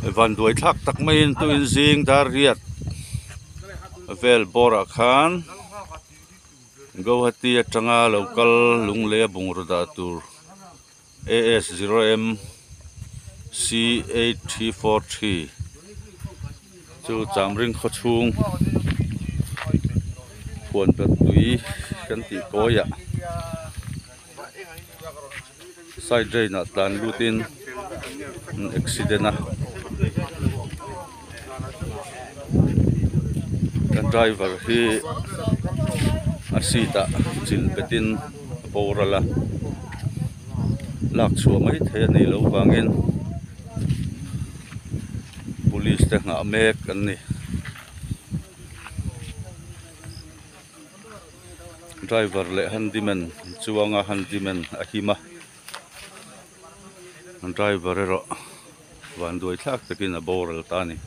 Vanduai thlak tak maiin tuin zing dar riat vel bawrah khan Guwahati atanga lo kal lunglei a bungraw dah tur A S zero M C 8343 chu Chamring khaw chhung huan ber tui kan tih kawi ah side drain ah tlan lut in an accident a kan driver hi a seat ah chil bet in a boral a lak chhuah mai thei a nih loh vangin police te nghah mek an ni driver leh handyman an chuang a handyman a him a driver erawh vanduai thlak takin a boral ta a ni.